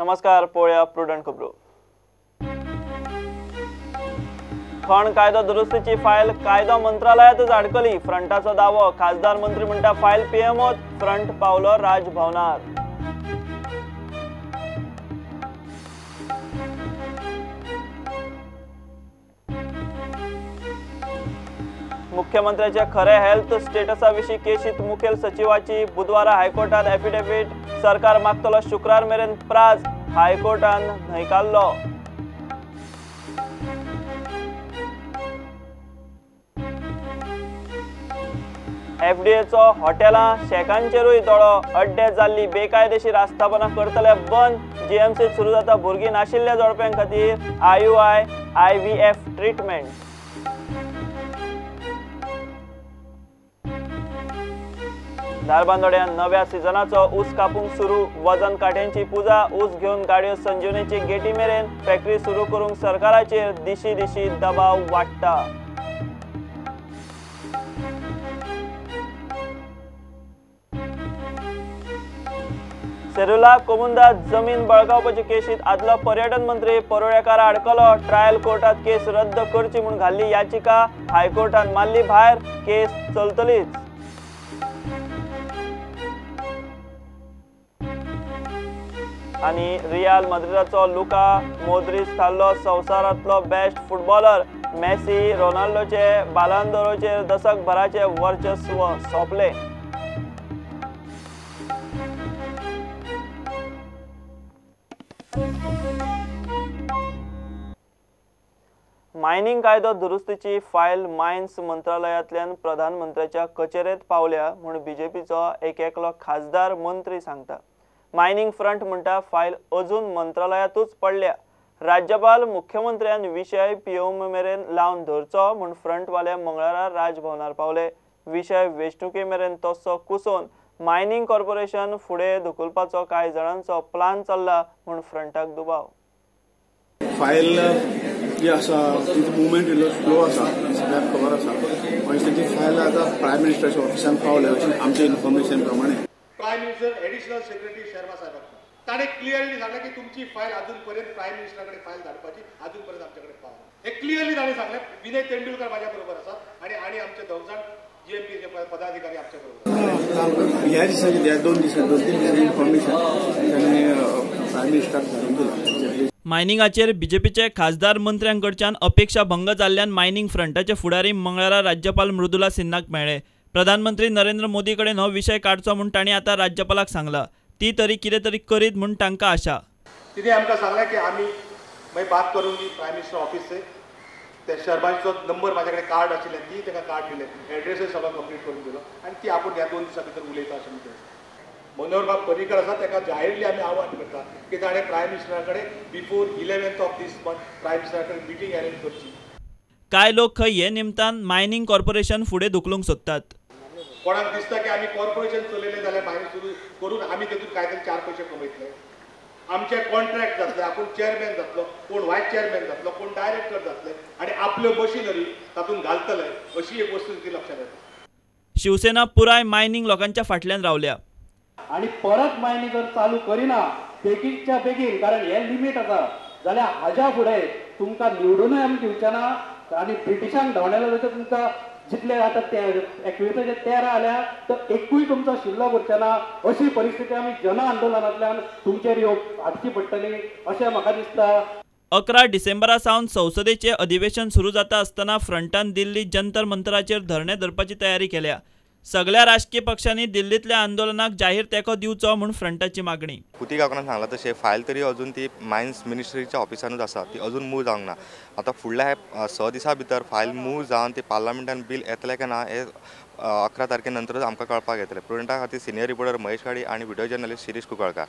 नमस्कार, पळोवया प्रुडंट खबरो. खण कायदो दुरुस्तीची फायल कायदो मंत्रालयातच अडकली. फ्रंटाचो दावो, खासदार मंत्री म्हणटा फायल पीएमओत, फ्रंट पावलो राजभवनार. मुख्यमंत्र्याच्या खरे हेल्थ स्टेटसा विशीं केशीत मुखेल सचिवाची बुधवारा हायकोर्टात एफिडेव्हिट. सरकार मागतलो शुक्रार मेरेन प्राज, हायकोर्टान न्हयकारलो. एफडीएचो हॉटेलां शेकांचेरूय दोळो, अड्डे जाल्ली बेकायदेशीर आस्थापनां करतले बंद. जीएमसीत सुरू जाता भुरगीं नाशिल्ल्या जोडप्यां खातीर आययूआय आयव्हीएफ ट्रिटमेंट. धारबांदोड्या नव्या सिजनाचो ऊस कापूंक सुरू. वजन काट्यांची पुजा, ऊस घेवन गाडयो संजीवनीची गेटी मेरेन. फॅक्टरी सुरू करूंक सरकाराचेर दिशी दिशी दबाव वाडटा. सेरुला कोमुंदा जमीन बळकावपाचे केशीत आदलो पर्यटन मंत्री परुळेकार आडकलो. ट्रायल कोर्टात केस रद्द करची म्हूण घाल्ली याचिका हायकोर्टान मारली भायर. केस चलतलीच. आनी रियाल माद्रिदाचो लुका मोद्रीच थारलो संवसारांतलो बेस्ट फुटबॉलर. मेसी रोनाल्डोचे बालांदोरोचेर दशकभराचे वर्चस्व सोंपले. मायनिंग कायदो दुरुस्तीची फायल मायन्स मंत्रालयांतल्यान प्रधानमंत्र्याच्या कचेरेंत पावल्या म्हूण बीजेपीचो एक एकलो खासदार मंत्री सांगता. मायनिंग फ्रंट म्हणटा फायल अजून मंत्रालयांतूच पडल्या. राज्यपाल मुख्यमंत्र्यान विशय पीएम मेरेन लावन धरचो म्हूण फ्रंटवाले मंगळारा राजभवनार पावले. विशय वेंचणुके मेरेन तसो कुसोवन मायनिंग कॉर्पोरेशन फुडें धुकलपाचो कांय जाणांचो प्लान चल्ला म्हूण फ्रंटाक दुबाव. फायल जी आसा तिचो मुवमेंट इल्लो स्लो आसा, सगळ्यांक खबर आसा. मागीर तेची फायल आतां प्रायम मिनिस्टराच्या ऑफिसान पावल्या अशें आमच्या इन्फॉर्मेशन प्रमाणे. Prime minister additional secretary Sharma साहेबाक ताणें क्लियरली सांगलें की तुमची फायल अजून पर्यंत प्रायम मिनिस्टरा कडेन फायल धाडपाची अजून पर्यंत आमचे कडेन पावना. हे क्लियरली ताणें सांगलें. विनय तेंडुलकर माझ्या बरोबर आसा आनी आनी आमचे दोग जाण जीएमपीचे पदाधिकारी आमच्या बरोबर. ह्या दिसांनी ह्या दोन दिसांनी दोन तीन दिसांनी इन्फॉर्मेशन ताणें प्रायम मिनिस्टराक धाडून दिलां. मायनिंगाचेर बीजेपीचे खासदार मंत्र्यांकडच्यान अपेक्षा भंग जाल्ल्यान मायनिंग फ्रंटाचे फुडारी मंगळारा राज्यपाल मृदुला सिन्हाक मेळ्ळे. प्रधानमंत्री नरेंद्र मोदी कडेन हो विशय काडचो म्हूण तांणी आतां राज्यपालाक सांगला. ती तरी कितें तरी करीत म्हूण तांकां आशा. तिने आमकां सांगलें की आमी मागीर बात करूंगी प्रायम मिनिस्टर ऑफिस से. ते शर्माचो नंबर म्हाज्या कडेन कार्ड आशिल्लें, ती ताका कार्ड दिलें, एड्रेसूय सगळो कंप्लीट करून दिलो आनी ती आपूण ह्या 2 दिसां भितर उलयता अशें म्हणटा. मनोहर बाब पर्रीकर आसा ताका जाहीरली आमी आव्हान करता की ताणें प्रायम मिनिस्टरा कडेन before 11th of this month prime मिनिस्टरा कडेन मिटींग अरेंज करची. कांय लोक खंय हे निमतान मायनिंग कॉर्पोरेशन फुडें धुकलूंक सोदतात. कोणाक दिसता की आमी कॉर्पोरेशन चलयलें जाल्यार मायनिंग सुरू करून आमी तेतून कांय तरी 4 पयशे कमयतले, आमचे कॉन्ट्रॅक्ट जातले, आपूण चेअरमॅन जातलो, कोण वायस चेअरमॅन जातलो, कोण डायरेक्टर जातले आनी आपल्यो मशिनरी तातूंत घालतले अशी एक वस्तू ती लक्षात येता. शिवसेना पुराय मायनिंग लोकांच्या फाटल्यान रावल्या आनी परत मायनिंग जर चालू करिना बेगीनच्या बेगीन, कारण हे लिमीट आसा, जाल्यार हाज्या फुडें तुमकां निवडूनय आमी दिवचे ना आनी ब्रिटिशांक धांवडायले जाल्यार तुमकां जितले आतां ते 21 13 आल्या तर एकूय तुमचो शिल्लक उरचे ना. अशी परिस्थिती आमी जन आंदोलनांतल्यान तुमचेर हाडची पडटली अशें म्हाका दिसता. 11 डिसेंबरा सावन संसदेचें अधिवेशन सुरू जाता आसतना फ्रंटान दिल्ली जंतर मंतराचेर धरणें धरपाची तयारी केल्या. सगळ्या राजकीय पक्षांनी दिल्लींतल्या आंदोलनाक जाहीर तेंको दिवचो म्हूण फ्रंटाची मागणी. पुती गांवकारान सांगलां तशें फायल तरी अजून ती मायन्स मिनिस्ट्रीच्या ऑफिसानूच आसा, ती अजून मूव जावंक ना. आतां फुडल्या 6 दिसां भितर फायल मूव जावन ती पार्लमेंटान बील येतलें काय ना हें 11 तारखे नंतरच आमकां कळपाक येतलें. प्रुडंटा खातीर सिनियर रिपोर्टर महेश गाडी आनी व्हिडिओ जर्नलिस्ट शिरीष कुंकळकार.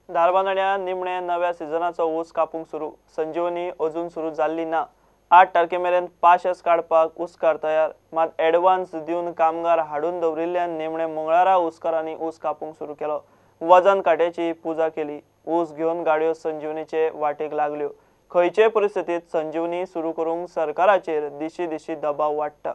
धारबांदोड्या निमणे नव्या सिजनाचो ऊस कापूंक सुरू. संजीवनी अजून सुरू जाल्ली ना. 8 तारखे मेरेन पाशेस काडपाक ऊसकार तयार, मात एडवान्स दिवन कामगार हाडून दवरिल्ल्यान निमणे मंगळारा ऊसकारांनी ऊस कापूंक सुरू केलो. वजन काट्याची पुजा केली. ऊस घेवन गाडयो संजीवनीचे वाटेक लागल्यो. खंयचेय परिस्थितीत संजीवनी सुरू करूंक सरकाराचेर दिशी दिशी दबाव वाडटा.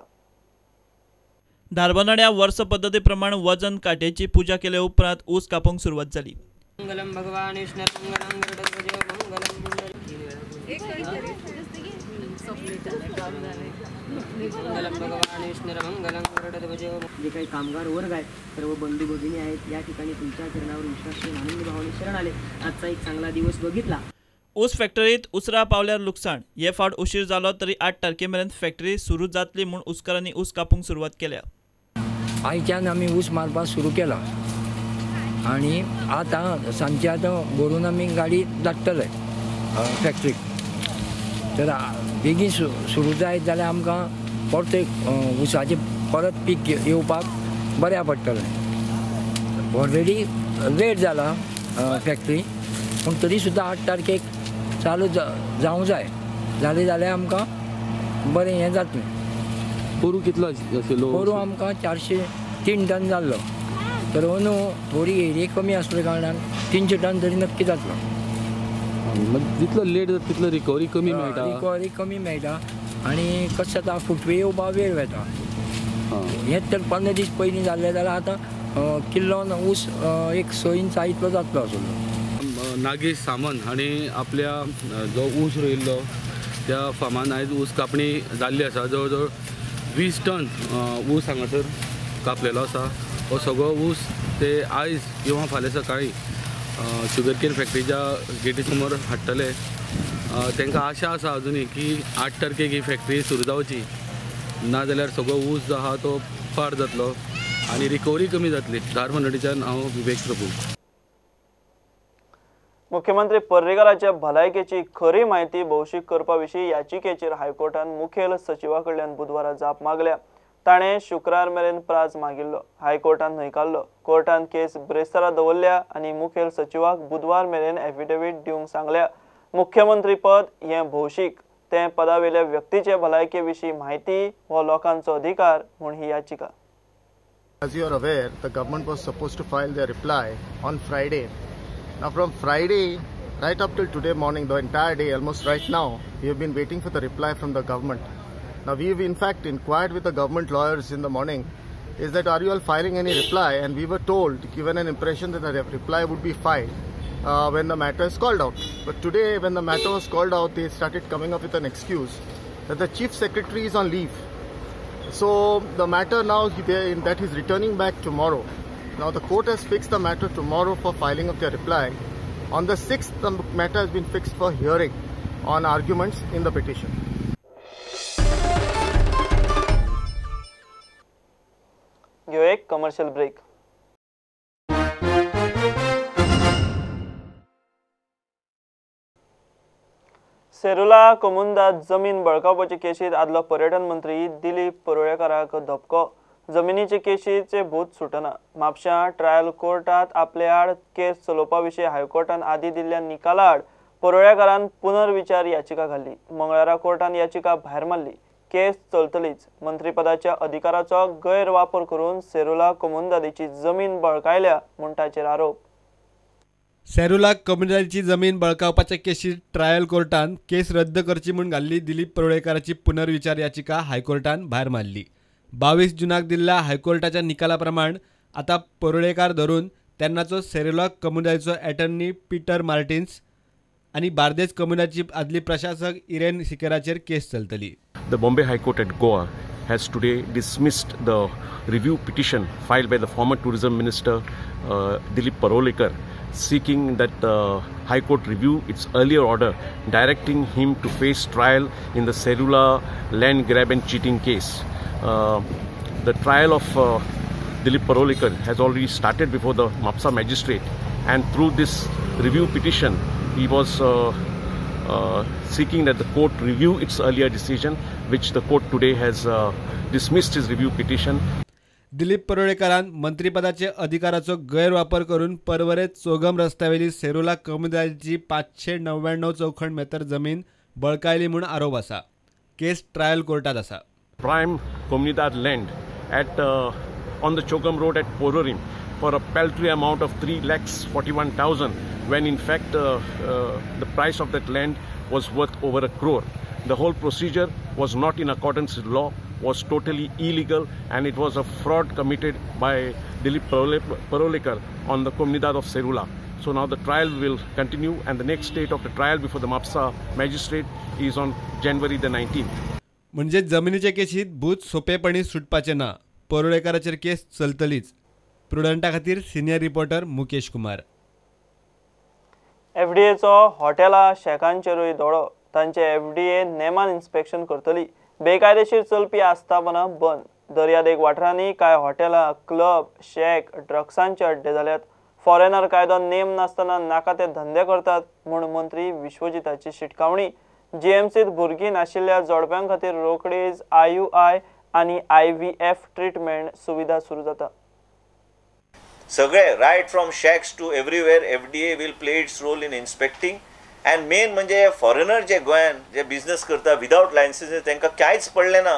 धारबांदोड्या वर्स पद्दती प्रमाण वजन काट्याची पुजा केले उपरांत ऊस कापूंक सुरवात जाली. मंगलम भगवान विष्णु मंगलम गरुडध्वज मंगलम मंगलम भगवान विष्णु मंगलम गरुडध्वज। जे काही कामगार वर्ग आहेत, सर्व बंधू भगिनी आहेत, या ठिकाणी तुमच्या चरणावर विश्वास ठेवून आनंद भावाने शरण आले। आजचा एक चांगला दिवस बघितला। ऊस फॅक्टरीत उसरा पावल्यार लुकसाण। हे फावट उशीर जालो तरी 8 तारखे मेरेन फॅक्टरी सुरू जातली म्हूण ऊसकारांनी ऊस कापूंक सुरवात केल्या। आयच्यान आमी ऊस मारपाक सुरू केला आनी आतां सांजचे आतां भरून आमी गाडी धाडटले फॅक्टरीक। तर बेगीन सुरू जायत जाल्यार आमकां परत एक ऊसाचें परत पीक येवपाक बऱ्याक पडटलें। ऑलरेडी लेट जाला फॅक्टरी, पूण तरी सुद्दां 8 तारखेक चालू जावंक जाय, जालें जाल्यार आमकां बरें हें जातलें। पोरू कितलो आशिल्लो? पोरू आमकां 403 टन जाल्लो, तर अंदू थोडी एरिया कमी आसल्या कारणान 300 टन तरी नक्की जातलो। जितलो लेट जाता तितलो रिकवरी कमी मेळटा। रिकवरी कमी मेळटा आनी कशें जाता, फुटवे येवपाक वेळ वता। हें तर 15 दीस पयलीं जाल्लें जाल्यार आतां किल्लोन ऊस एक 6 इंचा इतलो जातलो आसलो। नागेश सामंत हांणी आपल्या जो ऊस रोयिल्लो त्या फार्मान आयज ऊस कापणी जाल्ली आसा। जवळ जवळ 20 टन ऊस हांगासर कापलेलो आसा। हो सगळो ऊस ते आयज किंवा फाल्यां सकाळीं शुगरकेन फॅक्टरीच्या गेटी समोर हाडटले। तांकां आशा आसा अजुनूय की 8 तारखेक ही फॅक्टरी सुरू जावची, ना जाल्यार सगळो ऊस जो आहा तो पाड जातलो आनी रिकवरी कमी जातली। धारमंडळीच्यान हांव विवेक प्रभू। मुख्यमंत्री पर्रीकाराच्या भलायकेची खरी म्हायती भौशीक करपा विशीं याचिकेचेर हायकोर्टान मुखेल सचिवा कडल्यान बुधवारा जाप मागल्या। ताणें शुक्रार मेरेन प्राज मागिल्लो, हायकोर्टान न्हयकारलो। कोर्टान केस ब्रेस्तारा दवरल्या आनी मुखेल सचिवाक बुधवार मेरेन एफिडेवीट दिवंक सांगल्या। मुख्यमंत्रीपद हें भौशीक, तें पदावेल्या व्यक्तीचे भलायके विशीं म्हायती हो लोकांचो अधिकार म्हूण ही याचिका। As you are aware, the government was supposed to file their reply on Friday. Now from Friday right up till today morning, the entire day, almost right now, we have been waiting for the reply from the government. Now we have in fact inquired with the government lawyers in the morning, is that are you all filing any reply? And we were told, given an impression that a reply would be filed when the matter is called out. But today when the matter was called out, they started coming up with an excuse that the chief secretary is on leave. So the matter now, that he's returning back tomorrow. Now the court has fixed the matter tomorrow for filing of their reply. On the 6th, the matter has been fixed for hearing on arguments in the petition. घेऊ एक commercial break. Serula कोमुंदात जमीन बळकावपाचे केशीत आदलो पर्यटन मंत्री दिलीप परुळेकाराक धपको। जमिनीचे केशीचे भूत सुटना। म्हापश्यां ट्रायल कोर्टात आपले आड केस चलोवपा विशीं हायकोर्टान आदी दिल्ल्या निकाला आड परुळेकारान पुनर्विचार याचिका घाल्ली। मंगळारा कोर्टान याचिका भायर मारली। केस चलतलीच। मंत्रीपदाच्या अधिकाराचो गैरवापर करून सेरुला कोमुंदादीची जमीन बळकायल्या म्हूण ताचेर आरोप। सेरुला कोमुनिदादीची जमीन बळकावपाच्या केशीत ट्रायल कोर्टान केस रद्द करची म्हूण घाल्ली दिलीप परुळेकाराची पुनर्विचार याचिका हायकोर्टान भायर मारली। 22 जुनाक दिल्ल्या हायकोर्टाच्या निकाला प्रमाण आतां परुळेकार धरून तेन्नाचो सेरुला कोमुनिदादीचो एटर्नी पीटर मार्टिन्स आनी बार्देस कोमुनिदादीची आदली प्रशासक इरेन सिकेराचेर केस चलतली। The Bombay High Court at Goa has today dismissed the review petition filed by the former tourism minister Dilip Parolekar, seeking that the High Court review its earlier order directing him to face trial in the Serula land grab and cheating case. The trial of Dilip Parolekar has already started before the Mapsa magistrate, and through this review petition he was seeking that the court review its earlier decision, which the court today has dismissed his review petition. Dilip परुळेकारान मंत्रीपदाचे अधिकाराचो गैरवापर करून परवरे चोगम रस्त्यावेली Serula कोमुनिदादीची 599 चौखण matter जमीन बळकायली म्हूण आरोप आसा। केस trial कोर्टात आसा। Prime Comunidade land at on the Chogm road at Porvorim for a paltry amount of 3,41,000, when in fact the price of that land was worth over a crore. The whole procedure was not in accordance with law, was totally illegal, and it was a fraud committed by Dilip Parolekar on the Comunidade of Serula. So now the trial will continue and the next date of the trial before the Mapsa magistrate is on January the 19th. म्हणजे जमिनीचे केशीत भूत सोपेपणी सुटपाचें ना. परुळेकाराचेर केस चलतलीच. प्रुडंटा खातीर senior reporter Mukesh Kumar. एफडीएचो हॉटेलां शॅकांचेरूय दोळो. तांचे FDA नेमान inspection करतली. बेकायदेशीर चलपी आस्थापनां बंद. दर्यादेग वाठारांनी कांय हॉटेलां, क्लब, शॅक, ड्रग्सांचे अड्डे जाल्यात. फॉरेनर कायदो नेम नासतना नाका ते धंदे करतात म्हूण मंत्री विश्वजिताची शिटकावणी. जीएमसीत भुरगीं नाशिल्ल्या जोडप्यां खातीर रोखडीच आययूआय आनी आयव्हीएफ ट्रिटमेंट सुविधा सुरू जाता. सगळे right from shacks to everywhere FDA will play its role in inspecting. And main म्हणजे फॉरेनर जे गोंयान जे बिजनस करता विदावट लायसन्सीस तांकां कांयच पडलें ना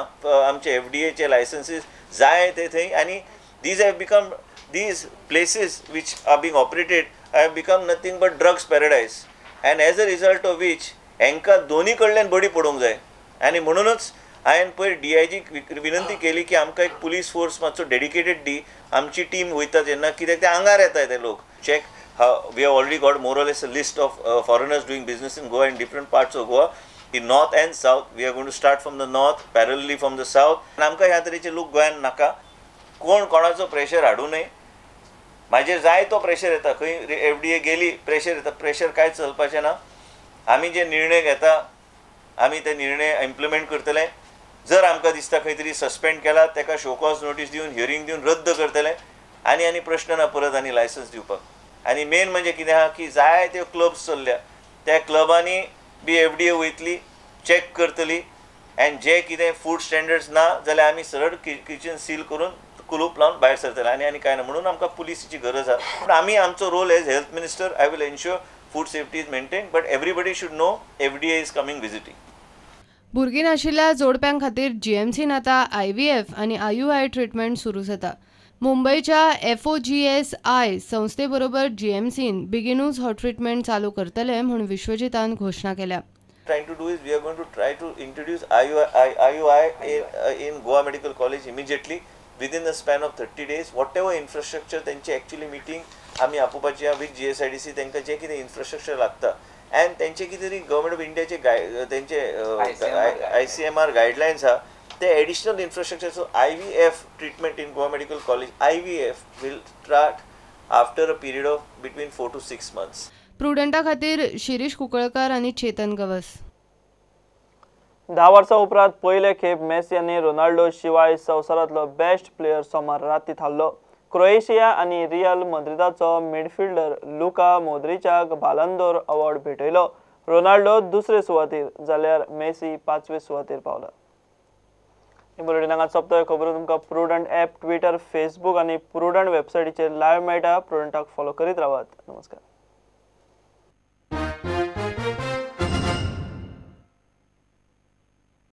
आमचे एफडीएचे लायसन्सीस जाय ते थंय. आनी these have become these places which are being operated have become nothing but drugs paradise. And as a result of which हांकां दोनी कडल्यान बडी पडूंक जाय. आनी म्हणूनच हांवें पयर डीआयजीक विनंती केली की आमकां एक पुलीस फोर्स मातसो डेडिकेटेड दी. आमची टीम वयता जेन्ना कित्याक ते आंगार येता ते लोक. Check we have already got more or less a list of foreigners doing business in Goa in different parts of Goa in north and south. We are going to start from the north, parallelly from the south. आनी आमकां ह्या तरेचे लोक गोंयान नाका. कोण कोणाचो pressure हाडूं नये. म्हाजेर जाय तो प्रेशर येता. खंय एफडीए गेली प्रेशर येता. प्रेशर कांय चलपाचें ना. आमी जे निर्णय घेता आमी ते निर्णय इम्प्लिमेंट करतले. जर आमकां दिसता खंय तरी सस्पेंड केला ताका शोकॉज नोटीस दिवन हियरींग दिवन रद्द करतले. आनी आनी प्रश्न ना परत आनी लायसन्स दिवपाक. आनी मेन म्हणजे कितें आहा की जाय त्यो क्लब्स चल्ल्या त्या क्लबांनी बी एफडीए वयतली चॅक करतली. एंड जे कितें फूड स्टँडर्ड्स ना जाल्यार आमी सरळ किचन सील करून कुलूप लावन भायर सरतले. आनी आनी कांय ना. म्हणून आमकां पुलिसीची गरज आहा. पूण आमी आमचो role as health minister I will ensure food safety is maintained, but everybody should know FDA is coming visiting. भुरगीं नाशिल्ल्या जोडप्यां खातीर जीएमसीन आतां आयव्हीएफ आनी आययूआय ट्रिटमेंट सुरू जाता. मुंबयच्या एफओजीएसआय संस्थे बरोबर जीएमसीन बेगिनूच हो ट्रिटमेंट चालू करतले म्हूण विश्वजितान घोशणा केल्या. Trying to do is we are going to try to introduce IUI in Goa Medical College immediately within the span of 30 days. Whatever infrastructure त्यांची actually meeting आमी आपोवपाची आहा विथ जीएसआयडीसी. तांकां जें कितें इन्फ्रास्ट्रक्चर लागता एंड तेंचे कितें तरी गव्हर्मेंट ऑफ इंडियाचे तेंचे आयसीएमआर गायडलायन्स आहा ते additional infrastructure. So IVF treatment in Goa Medical College, IVF will start after a period of between 4 to 6 months. प्रुडंटा खातीर शिरीष कुंकळकर आनी चेतन गवस. 10 वर्सां उपरांत पयले खेप मेसी आनी रोनाल्डो शिवाय संवसारांतलो बेस्ट प्लेयर सोमार राती थारलो. क्रोएशिया आनी रियल मद्रिदाचो मिडफिल्डर लुका मोद्रिचाक बालंदोर अवॉर्ड भेटयलो. रोनाल्डो दुसरे सुवातेर जाल्यार मेसी 5वे सुवातेर पावला. हे बुलेटीन हांगा सोंपता. खबरो तुमकां प्रुडंट ॲप, ट्विटर, फेसबूक आनी प्रुडंट वेबसायटीचेर लायव्ह मेळटा. प्रुडंटाक फॉलो करीत रावात. नमस्कार.